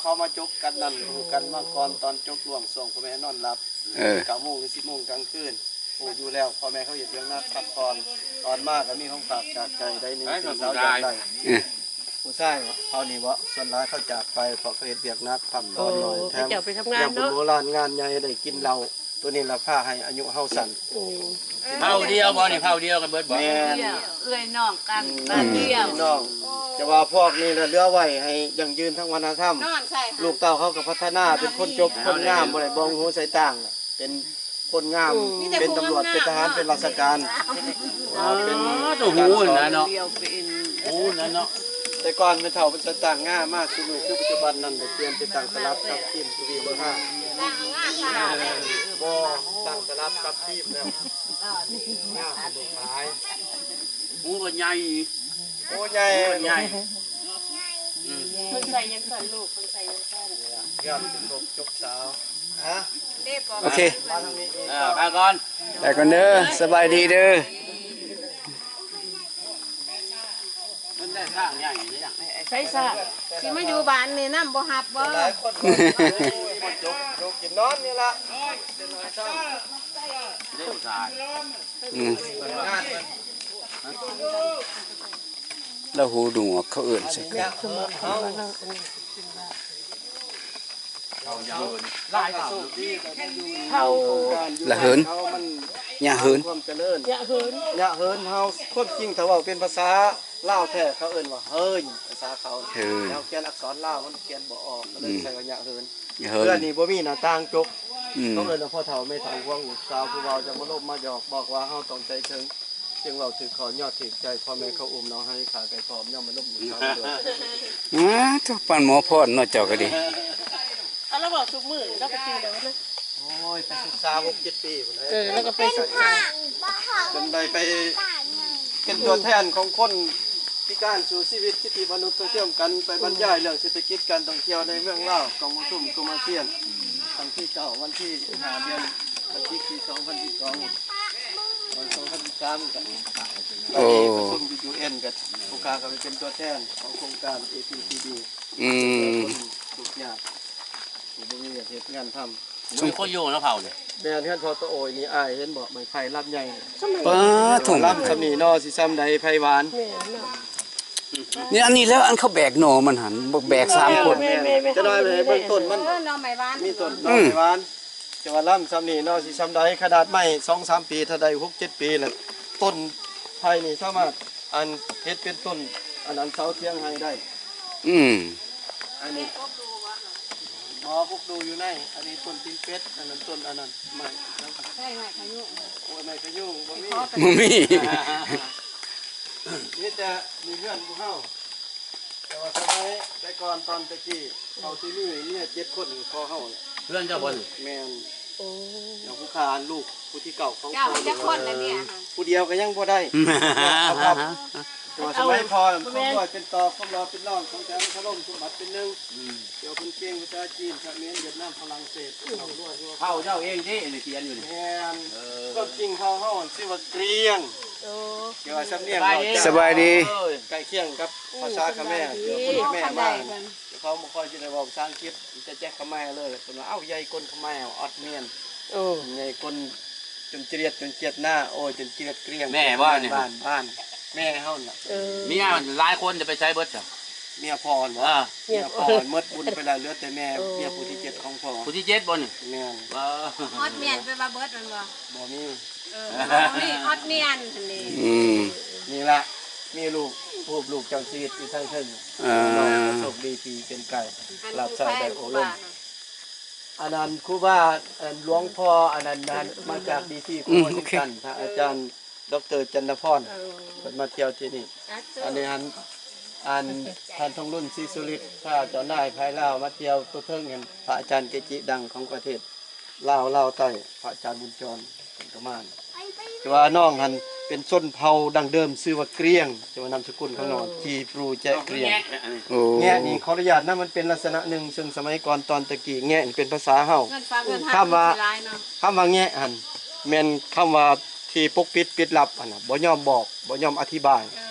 ເຮົາມາຈົບກັນນັ້ນ ຮູ້ກັນມາກ່ອນຕອນຈົບ ຊ່ວງ ຊ່ວງພໍ່ແມ່ນອນຫຼັບ ເອີ ເກົ້າໂມງ ຫຼື ສິບໂມງກາງຄືນ ຮູ້ຢູ່ແລ້ວ ພໍ່ແມ່ເຂົາເຮັດວຽກໜັກ ພັກຜ່ອນ ຕອນມາກໍມີຂອງຝາກຈາກໃຈ ໄດ້ໜຶ່ງສິ່ງເຮົາຢາກໄດ້ ເອີ ຜູ້ຊາຍເຂົານີ້ບໍ ສ່ວນຫຼາຍເຂົາຈາກໄປ ເພາະເຂົາເຮັດວຽກໜັກ ພັກຜ່ອນໜ້ອຍ ໂອ້ ແຖມ ເຂົາເຈົ້າໄປທຳງານເນາະ ງານບຸນໂບລານ ງານໃຫຍ່ໄດ້ກິນເຫຼົ້າ ໂຕນີ້ລະພາໃຫ້ອາຍຸເຮົາສັ້ນ ໂອ້ ເຜົ່າດຽວບໍ່ນີ້ ເຜົ່າດຽວກັນເບິດບໍ່ ແມ່ນ ເອື້ອຍນ້ອງກັນ ອືມ ບ້ານດຽວ ພີ່ນ້ອງ ແຕ່ວ່າພວກນີ້ລະເຫຼືອໄວ້ໃຫ້ຢັ້ງຢືນທາງວັດທະນະທຳ ລູກເຕົ້າເຮົາກໍພັດທະນາເປັນຄົນຈົບ ຄົນງາມ ບໍ່ໄດ້ບອງຫູໃສ່ຕ່າງ ເປັນຄົນງາມ ເປັນຕຳຫຼວດ ເປັນທະຫານ ເປັນລາຊະການ ເປັນ ອໍ ໂຕຫູນະເນາະ ຫູນະເນາະ ແຕ່ກ່ອນແມ່ເຖົ້າເພິ່ນຈະຕັ້ງງາມາ ຊຸມນີ້ຄືປັດຈຸບັນນັ້ນ ໄດ້ປ່ຽນໄປຕັ້ງຕະຫຼັບກັບທີມທະວີເບີຫ້າ ບໍ່ ຕັ້ງຕະຫຼັບກັບທີມແລ້ວ ງາມຫຼາຍ ຫູກໍໃຫຍ່ ໂອ້ ໃຫຍ່ ຫູກໍໃຫຍ່ ອືມ ເພິ່ນໃສ່ຫຍັງກ່ອນລູກ ເພິ່ນໃສ່ຫຍັງກ່ອນ ເຮືອນຈົບ ຈົບສາວ ຮະ ໂອເຄ ມາທາງນີ້ອີກ ເອີ ໄປກ່ອນ ໄປກ່ອນເດີ ສະບາຍດີເດີ ເພິ່ນໄດ້ສ້າງໃຫຍ່ເດ້ ໃສ່ຊະ ຊິມາຢູ່ບ້ານນີ້ນຳບໍ່ຮັບບໍ່ ຫຼາຍຄົນບໍ່ຈົບ ຢູ່ກິນນອນນີ້ລະ ເດ້ຜູ້ຊາຍ ອືມ ລາວຫູໜວກ ເຂົາເອີ້ນໃສ່ກັນ ເຮົາ ລະເຫີນ ຍະເຫີນ ຍະເຫີນ ຍະເຫີນເຮົາ ຄວາມຈິງຖ້າເວົ້າເປັນພາສາລາວແທ້ ເຂົາເອີ້ນວ່າເຮີຍ ພາສາເຂົາ ເຮີຍ ແລ້ວຂຽນອັກສອນລາວມັນຂຽນບໍ່ອອກ ກໍເລີຍ ອືມ ໃສ່ວ່າຍະເຫີນ ຍະເຫີນ ເຮືອນນີ້ບໍ່ມີໜ້າຕ່າງຈົກ ອືມ ເຂົາເອີ້ນວ່າພໍ່ເຖົ້າແມ່ເຖົ້າ ຫ່ວງລູກສາວຜູ້ເວົ້າ ຈະມາລົມມາຫຍອກ ບອກວ່າເຮົາຕ້ອງໃຈເຖິງ ຈຶ່ງເວົ້າຖືກຂໍ້ ຍອດຖືກໃຈ ພໍ່ແມ່ເຂົາອຸ້ມນ້ອງໃຫ້ຂ້າໄກ່ພ້ອມ ຍາມມາລົມລູກສາວດ້ວຍ ອາ ໂທ້ ປານໝໍພອນເນາະ ເຈົ້າກໍດີ ເອົາລາວເວົ້າທຸກມື້ ລາວກໍຈື່ແລ້ວນະ ໂອ້ຍ ໄປສຶກສາຫົກເຈັດປີພຸ້ນເດ້ ເອີ ລາວກໍໄປສຶກສາ ຈົນໄດ້ໄປເປັນຕົວແທນຂອງຄົນພິການ ສູ້ຊີວິດ ສິດທິມະນຸດ ເພື່ອຮ່ວມກັນໄປບັນຍາຍເລື່ອງເສດຖະກິດ ການທ່ອງທ່ຽວໃນເມືອງລາວ ກອງປະຊຸມກຸ່ມອາຊຽນ ຄັ້ງທີເກົ້າ ວັນທີຫ້າ ເດືອນພະຈິກ ປີສອງພັນສິບສອງ ຕອນສອງພັນສິບສາມກໍໄປປະຊຸມຢູ່ ຢູເອັນ ກໍຜູ້ຂ້າກໍໄປເປັນຕົວແທນຂອງໂຄງການ ເອພີຊີດີ ອືມ ຄົນທຸກຍາກ ຜູ້ບໍ່ມີວຽກເຮັດງານທຳ ມີຄົນຢູ່ນະເຜົ່ານີ້ ແມ່ນ ເຮືອນພໍ່ຕາໂອຍນີ້ ອ້າຍເຫັນບໍ່ ໄມ້ໄຜ່ລຳໃຫຍ່ ປາໂທ້ ລຳສ່ຳນີ້ເນາະ ຊິສ່ຳໃດ ໄຜ່ຫວານ ແມ່ນເນາະ ນີ້ ອັນນີ້ແຫຼະ ອັນເຂົາແບກໜໍ່ມັນຫັ້ນ ແບກສາມຄົນ ແມ່ນໆໆ ຈະໜ້ອຍໃຫ້ເບິ່ງຕົ້ນມັນ ເອີ ໜໍ່ໄມ້ຫວານ ມີຕົ້ນໜໍ່ໄມ້ຫວານ ຈະວ່າລຳສ່ຳນີ້ເນາະ ຊິສ່ຳໃດ ຂະໜາດໄມ້ສອງສາມປີ ຖ້າໄດ້ຫົກເຈັດປີລະ ຕົ້ນໄຜ່ນີ້ສາມາດ ອັນ ເຮັດເປັນຕົ້ນ ອັນນັ້ນ ເສົາທຽງໄຮ່ໄດ້ ອືມ ອັນນີ້ ບໍ່ ປົກດູຢູ່ໃນ ອັນນີ້ຕົ້ນຕີນເປັດ ອັນນັ້ນຕົ້ນ ອັນນັ້ນ ໄມ້ ໃຊ່ ໄມ້ພະຍຸງ ໂອ້ຍ ໄມ້ພະຍຸງບໍ່ມີ ບໍ່ມີ ມີແຕ່ມີເຮືອນໝູ່ເຮົາ ແຕ່ວ່າສະໄໝແຕ່ກ່ອນຕອນແຕ່ກີ້ ເຂົາຊິມີເມຍເຈັດຄົນ ພໍເຮົາແຫຼະ ເຮືອນເຈົ້າບໍ່ນີ້ ແມ່ນ ໂອ້ ເຈົ້າຜູ້ຂ້າອັນລູກຜູ້ທີເກົ້າຂອງ ເຈົ້າ ພໍ່ ຈັກຄົນລະເມຍຫັ້ນ ຜູ້ດຽວກໍຍັງບໍ່ໄດ້ ເອົາຄັບ ແຕ່ວ່າສະໄໝພໍ່ນະ ຄວາມລວຍເປັນຕໍ່ ຄວາມຫຼໍ່ເປັນຮອງ ຂອງແຖມຄາລົມສົມບັດເປັນໜຶ່ງ ອືມ ດຽວເພິ່ນເກັ່ງພາສາຈີນ ຂະເໝນ ຫວຽດນາມ ຝຣັ່ງເສດ ເຂົາລວຍ ເຜົ່າເຈົ້າເອງຕິ ອັນນີ້ຂຽນຢູ່ນີ້ ແມ່ນ ເອີ ຄວາມຈິງເຜົ່າເຮົາຊື່ວ່າກຣຽງ ໂອ້ ແຕ່ວ່າສຳນຽງ ສະບາຍດີ ໃກ້ຄຽງກັບພາສາຂະແມ ອືມ ເພາະຄົນຂະແມມາ ເຈົ້າຂອງບໍ່ຄ່ອຍຊິໄດ້ເວົ້າພາສາອັງກິດ ມີແຕ່ແຈັກຂະແມເລີຍ ເພິ່ນວ່າ ເອົ້າ ໃຫຍ່ກົນຂະແມ ອອດມຽນ ໂອ້ ໃຫຍ່ກົນ ຈົນຈຽດ ຈົນຈຽດນາ ໂອ້ຍ ຈົນຈຽດກຣຽງ ແມ່ບໍ່ນີ້ ບ້ານ ບ້ານ ແມ່ເຮົານີ້ລະ ເອີ ເມຍຫຼາຍຄົນຈະໄປໃສເບິດຊະ ເມຍພໍ່ຫັ້ນບໍ່ ເອີ ເມຍພໍ່ຫັ້ນໝົດບຸນໄປແລ້ວ ເຫຼືອແຕ່ແມ່ ເອີ ເມຍຜູ້ທີເຈັດຂອງພໍ່ ຜູ້ທີເຈັດບໍ່ນີ້ ແມ່ນ ເອີ ຮອດມຽນໄປວ່າເບິດແມ່ນບໍ່ ບໍ່ມີ ເອີ ມີຮອດມຽນຫັ້ນນີ້ ອືມ ນີ້ລະ ມີລູກ ຮູບລູກເຈົ້າຊີວິດຢູ່ທາງເທິງ ເອີ ໂຊກດີທີ່ເປັນໄກ່ ຮັບໃຊ້ໄດ້ໂອ້ລົມ ອັນນັ້ນຄູບາ ອັນຫຼວງພໍ່ ອັນນັ້ນ ນັ້ນ ມາຈາກດີຊີ ອືມ ໂຄເຄນກັນ ພະອາຈານ ດອກເຕີ ຈັນທະພອນ ເອີ ເພິ່ນມາທ່ຽວທີ່ນີ້ ສາທຸ ອັນນີ້ ອັນ ອັນທ່ານທອງລຸນ ສີສຸລິດ ພະເຈົ້ານາຍພາຍລາວມາທ່ຽວໂຕເທິງ ເຫັນພະອາຈານເກຈິດັງຂອງປະເທດລາວ ລາວໃຕ້ ພະອາຈານບຸນຈອນ ເພິ່ນກໍມາ ແຕ່ວ່ານ້ອງຫັ້ນເປັນຊົນເຜົ່າດັ້ງເດີມຊື່ວ່າກຣຽງ ຈະວ່ານາມສະກຸນຂອງນ້ອງ ຈີບຣູແຈະກຣຽງ ໂອ້ ແງະນີ້ຂໍອະນຸຍາດນະ ມັນເປັນລັກສະນະໜຶ່ງ ເຊິ່ງສະໄໝກ່ອນຕອນແຕ່ກີ້ ແງະນີ້ເປັນພາສາເຮົາ ເງິນຝາກເງິນຫາ ຄຳວ່າ ຊິຫຼາຍເນາະ ຄຳວ່າແງະຫັ້ນ ແມ່ນຄຳວ່າທີ່ປົກປິດປິດລັບຫັ້ນນະ ບໍ່ຍອມບອກ ບໍ່ຍອມອະທິບາຍ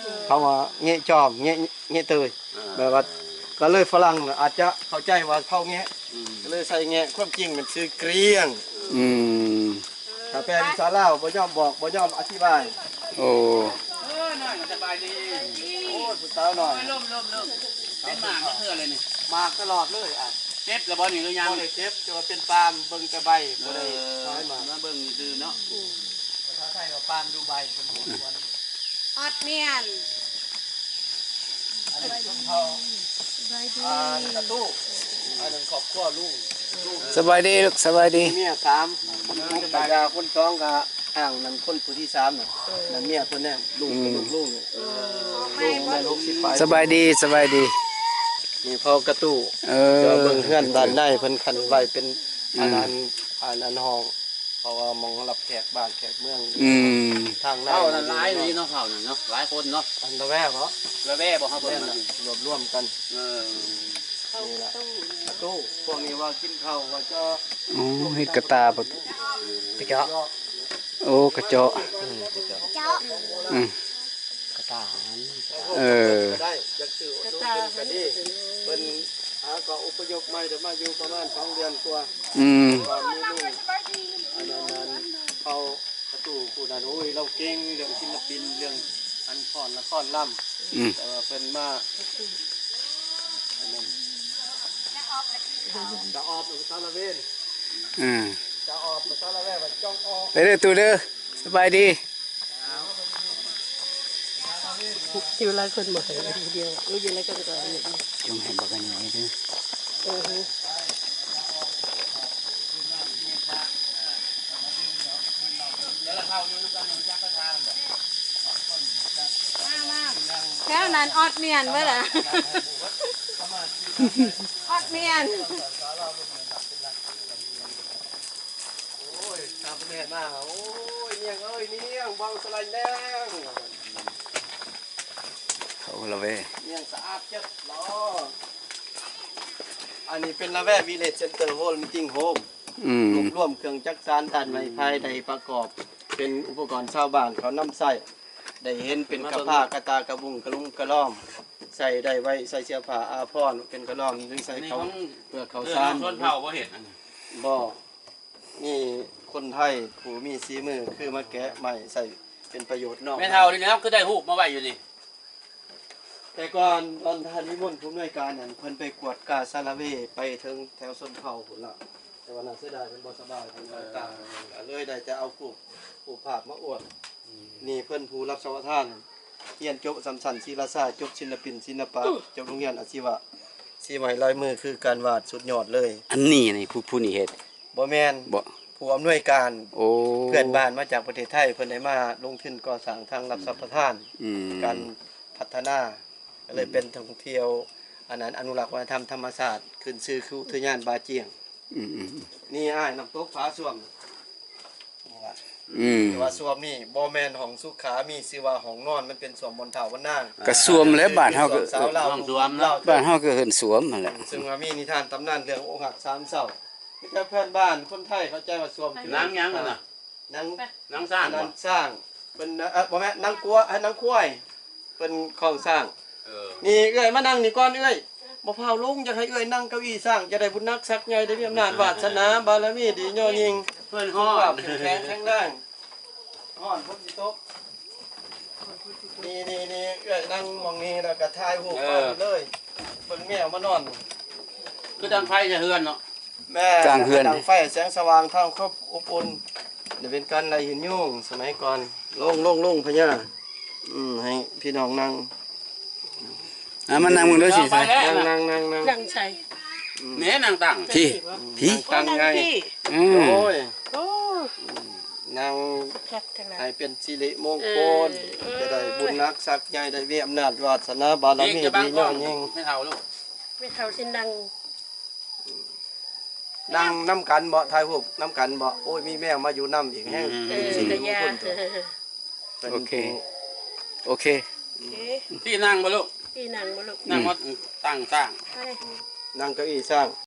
ເອີ ຄຳວ່າແງະຈອມ ແງະ ແງະເຕີຍ ເອີ ແບບວ່າ ກໍເລີຍຝຣັ່ງອາດຈະເຂົ້າໃຈວ່າເຜົ່າແງະ ອືມ ກໍເລີຍໃສ່ແງະ ຄວາມຈິງມັນຊື່ເກຣຽງ. ອືມ ຖ້າແປເປັນພາສາລາວບໍ່ຍອມບອກ ບໍ່ຍອມອະທິບາຍ. ໂອ້ ເອີ ນ້ອຍ ສະບາຍດີ. ໂອ້ຍ ຜູ້ສາວນ້ອຍ ລົ້ມໆ ເປັນໝາກມາເທື່ອເລີຍນີ້ ໝາກຕະຫຼອດເລີຍ. ອ່ະ ເຈັບແລ້ວບໍ່ນີ້ ຫຼືຍັງ? ບໍ່ໄດ້ເຈັບ ແຕ່ວ່າເປັນປາມ ເບິ່ງແຕ່ໃບ ບໍ່ໄດ້ ເອີ ຂາຍໝາກ ມາເບິ່ງຊື່ໆເນາະ. ອືມ ພາສາໄທວ່າປາມດູໃບ ເພິ່ນເອີ້ນ. ອອດມຽນ ອັນນີ້ຊົນເຜົ່າ ສະບາຍດີ ອ່າ ກະຕູ້ ອັນນັ້ນຄອບຄົວລຸງ. ສະບາຍດີລູກ ສະບາຍດີ. ເມຍສາມ ຄົນຄົນສອງກະ ອ່າງນັ້ນຄົນຜູ້ທີສາມນະ ເອີ ນັ້ນເມຍເພິ່ນແນ່ ລູກ ອືມ ລູກລຸງ. ເອີ ລູກແມ່ນຫົກສິບປາຍ. ສະບາຍດີ ສະບາຍດີ. ນີ້ເຜົ່າກະຕູ້. ເອີ ເບິ່ງເຮືອນດ້ານໃນເພິ່ນຄັນໄວ້ເປັນ ອືມ ອັນນັ້ນ ອັນ ອັນຫ້ອງ ເພາະວ່າໝ່ອງຮັບແຂກບ້ານແຂກເມືອງ. ອືມ ທາງໃນ ເຜົ່ານັ້ນຫຼາຍນີ້ເນາະ ເຜົ່ານັ້ນເນາະ ຫຼາຍຄົນເນາະ. ອັນລະແວະເບາະ? ລະແວະເບາະ ເຮົາເບິ່ງ ແມ່ນ ມັນລວບລວມກັນ. ເອີ ນີ້ລະ ກະຕູ້ ພວກນີ້ວ່າກິນເຂົ້າວ່າຈະ ອໍ ເຮັດກະຕ່າປະຕູ ກະເຈາະ. ໂອ້ ກະເຈາະ ອືມ ກະເຈາະ ອືມ ກະຕ່າຫັ້ນ ເອີ ກໍໄດ້ ຢາກຊື້ອຸດໜູນເພິ່ນກໍດີ. ເພິ່ນຫາກໍອົບພະຍົບໃໝ່ ໄດ້ມາຢູ່ປະມານສອງເດືອນກວ່າ. ອືມ ວ່າມີລຸງ ອັນນັ້ນ ອັນເຂົາ ປະຕູຜູ້ນັ້ນ ໂອ້ຍ ລາວເກັ່ງເລື່ອງສິລະປິນ ເລື່ອງອັນຟ້ອນລະຄອນລຳ. ອືມ ແຕ່ວ່າເພິ່ນມາ ອັນນັ້ນ ຈະອອບສາລະເວນ. ອືມ ຈະອອບສາລະເວນ ວ່າຈ້ອງອອບ. ໄປເດີຕູ້ເດີ ສະບາຍດີ. ຢູ່ຫຼາຍຄົນບໍ່ໃຫ້ ຢູ່ດຽວ ເອີ ຢູ່ຫຼາຍຄົນກໍ ຈົ່ງໃຫ້ບັກອັນນີ້ເດີ. ເອີ ແຖວນັ້ນອອດມຽນເບິດລະ ອອດມຽນ. ໂອ້ຍ ຕາມແມ່ມາ ໂອ້ຍ ນຽງເອີຍ ນຽງ ເວົ້າສະໄລແນງ ເຂົາລະແວ ນຽງສະອາດເຈັດຫຼໍ. ອັນນີ້ເປັນລະແວ Village Center Hall Meeting Home. ອືມ ລວບລວມເຄື່ອງຈັກສານ ຖ່ານໄມ້ພາຍ ໄດ້ປະກອບເປັນອຸປະກອນຊາວບ້ານເຂົານຳໃຊ້ ໄດ້ເຫັນເປັນກະພາ ກະຕ່າ ກະບຸງ ກະລຸງ ກະລອມ ໃຊ້ໄດ້ໄວ້ໃສ່ເສື້ອຜ້າອາພອນ ເປັນກະລອມ ຫຼືໃສ່ເຂົ້າ ເປືອກເຂົ້າສານ. ຊົນເຜົ່າບໍ່ເຮັດອັນນີ້ ບໍ່ ມີຄົນໄທຜູ້ມີສີມື ຄືມາແກະໄມ້ໃຊ້ເປັນປະໂຫຍດເນາະ. ແມ່ເຖົ້ານີ້ແຫຼະ ຄືໄດ້ຮູບມາໄວ້ຢູ່ນີ້. ແຕ່ກ່ອນ ຕອນທ່ານວິມົນ ຜູ້ອຳນວຍການນັ້ນ ເພິ່ນໄປກວດກາສາລະເວ ໄປເຖິງແຖວຊົນເຜົ່າພຸ້ນລະ ແຕ່ວ່າໜ້າເສຍດາຍ ເພິ່ນບໍ່ສະບາຍ ເພິ່ນບໍ່ໄດ້ຕາມ ກໍເລີຍໄດ້ແຕ່ເອົາຮູບ ຮູບພາບມາອວດ. ນີ້ເພິ່ນຜູ້ຮັບສຳປະທານ ຮຽນຈົບສາມຊັ້ນສີລາຊາ ຈົບສິລະປິນ ສິລະປະ ຈົບໂຮງຮຽນອາຊີວະ ສີໄມ້ລາຍມືຄືການວາດ ສຸດຍອດເລີຍ. ອັນນີ້ນີ້ ຜູ້ ຜູ້ນີ້ເຮັດ ບໍ່ແມ່ນ ບໍ່ ຜູ້ອຳນວຍການ. ໂອ້ ເພື່ອນບ້ານມາຈາກປະເທດໄທ ເພິ່ນໄດ້ມາລົງທຶນກໍ່ສ້າງທາງລັດສຳປະທານ ອືມ ການພັດທະນາ ກໍເລີຍເປັນທ່ອງທ່ຽວ ອັນນັ້ນ ອະນຸລັກວັດທະນະທຳທຳມະຊາດ ຂຶ້ນຊື່ຄືອຸທົຍານບາຈຽງ. ອືມໆໆ ນີ້ອ້າຍ ນ້ຳຕົກຜາສ້ວມ ອືມ ແຕ່ວ່າສ້ວມນີ້ບໍ່ແມ່ນຫ້ອງສຸຂາ ມີຊື່ວ່າຫ້ອງນອນ ມັນເປັນສ້ວມບ່ອນທ້າວບ່ອນນາງ. ກະສ້ວມແຫຼະ ບ້ານເຮົາກໍ ສາວລາວ ຫ້ອງສ້ວມເນາະ ບ້ານເຮົາກໍເອີ້ນສ້ວມຫັ້ນແຫຼະ. ເຊິ່ງວ່າມີນິທານຕຳນານເລື່ອງອົກຫັກສາມເສົ້າ ມີແຕ່ເພື່ອນບ້ານຄົນໄທເຂົ້າໃຈວ່າສ້ວມ ນາງຫຍັງຫັ້ນນະ? ນາງ ນາງຊ້າງ ນາງຊ້າງ ເພິ່ນ ເອີ ບໍ່ແມ່ນ ນາງກົວ ນາງຄວາຍ ເພິ່ນຄອງຊ້າງ. ເອີ ນີ້ເອື້ອຍມານັ່ງນີ້ກ່ອນເອື້ອຍ ບໍ່ພາວລົງ ຢາກໃຫ້ເອື້ອຍນັ່ງເກົ້າອີ້ຊ້າງ ຈະໄດ້ບຸນໜັກສັກໃຫຍ່ ໄດ້ມີອຳນາດວາດສະໜາບາລະມີດີຍໍຍິງ ເພິ່ນຮ້ອນ ສຸຂະພາບເຂັ້ມແຂງແຂງແຮງ ຮ້ອນ ຝົນຊິຕົກ. ນີ້ໆໆ ເອື້ອຍນັ່ງໝ່ອງນີ້ ແລ້ວກໍຖ່າຍຮູບ ເອີ ມາເລີຍ ເບິ່ງແມວມານອນ ຄືດັງໄຟໃສ່ເຮືອນເນາະ. ແມ່ນ ກາງເຮືອນ ດັງໄຟ ແສງສະຫວ່າງ ທາງຄວາມອົບອຸ່ນ ນີ້ເປັນການໄລ່ຫີນຍຸງສະໄໝກ່ອນ. ລົງ ລົງ ລົງພະຍາ ອືມ ໃຫ້ພີ່ນ້ອງນັ່ງ ອ່າ ມານັ່ງເບິ່ງເດີ ຊິ ນັ່ງ ນັ່ງ ນັ່ງ ນັ່ງໃສ? ອືມ ແມ່ນັ່ງຕັ່ງ ພີ້ ພີ້ ນັ່ງຕັ່ງໃຫຍ່ ອືມ ໂອ້ຍ ໂອ້ ອືມ ນັ່ງ ຄັກຂະໜາດ ໃຫ້ເປັນສິລິມົງຄົນ ເອີ ຈະໄດ້ບຸນໜັກສັກໃຫຍ່ ໄດ້ມີອຳນາດວາດສະໜາບາລະມີດີຍໍຍິງ. ແມ່ເຖົ້າລູກ ແມ່ເຖົ້າຊິນັ່ງ ນັ່ງນຳກັນເບາະ ຖ່າຍຮູບນຳກັນເບາະ. ໂອ້ຍ ມີແມວມາຢູ່ນຳອີກແຮງ ອືມ ເປັນສິລິມຸງຄຸນຕົວະ. ໂອເຄ ໂອເຄ ໂອເຄ ທີ່ນັ່ງບໍ່ລູກ? ທີ່ນັ່ງບໍ່ລູກ? ນັ່ງ ອືມ ມາຕັ້ງຊ້າງ ນັ່ງເກົ້າอี้ຊ້າງ.